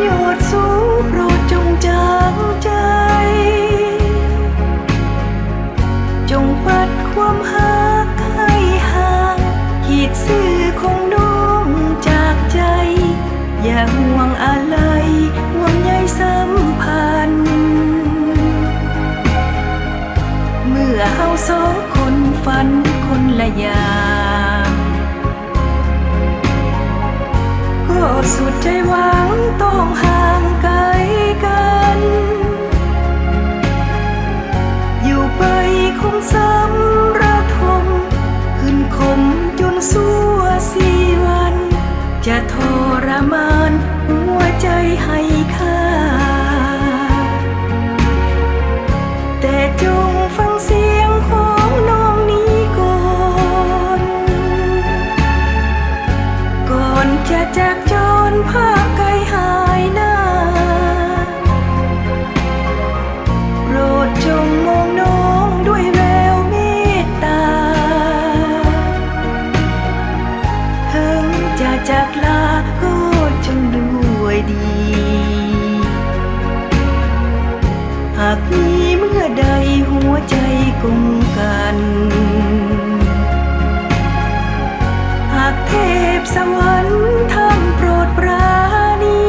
ຍອດສູໂປດຈົ່ງຈາງໃຈ, ຈົ່ງປັດຄວາມຮັກໃຫ້ຫ່າງ, ຂີດຊື່ຂອງນ້ອງຈາກໃຈ, ຢ່າຫ່ວງອາໄລ, ຫ່ວງໃຍສຳພັນ. ເມື່ອເຮົາສອງຄົນຝັນຄົນລະຢ່າງ, ກໍສຸດໃຈຫວັງຕ້ອງຫ່າງໄກກັນ. ຢູ່ໄປຄົງສຳລະທົມ, ຂຶ້ນຂົມຈົນຊົ່ວຊີວັນ, ຈະທໍລະມານຫົວໃຈໃຫ້ຂ້າ. ແຕ່ຈົ່ງຟັງສຽງຂອງນ້ອງນີ້ກ່ອນ, ກ່ອນຈະຈາກຈອນພາກໄກຫາຍໜ້າ. ໂປດຈົ່ງມອງນ້ອງດ້ວຍແວວເມດຕາ, ເຖິງຈະຈາກລາກໍຈົ່ງດ້ວຍດີ. ຫາກມີເມື່ອໃດຫົວໃຈກົງກັນ, ຫາກເທບສະຫວັນທ່ານໂປດປານີ,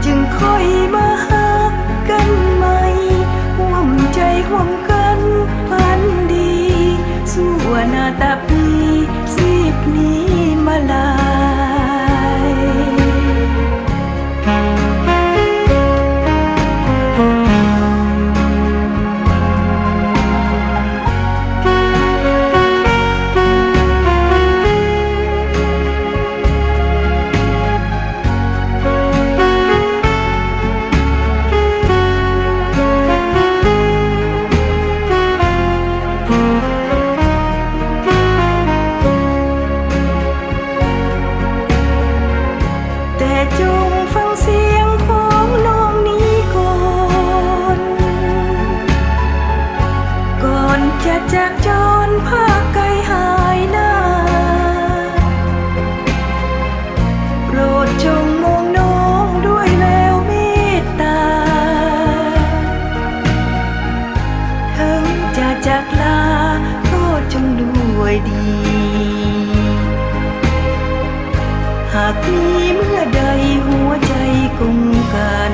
ຈຶ່ງຄ່ອຍມາຮັກກັນໃໝ່, ຮ່ວມໃຈຮ່ວມກັນຝັນດີ, ສູ່ອະນາຕະປີສິບນີ້ມາລາຍ. ແຕ່ຈົ່ງຟັງສຽງຂອງນ້ອງນີ້ກ່ອນ, ກ່ອນຈະຈາກຈອນພາກໄກຫາຍໜ້າ. ໂປດຈົ່ງມອງນ້ອງດ້ວຍແວວເມດຕາ, ເຖິງຈະຈາກລາກໍຈົ່ງດ້ວຍດີ. ຫາກມີເມື່ອໃດຫົວໃຈກົງກັນ,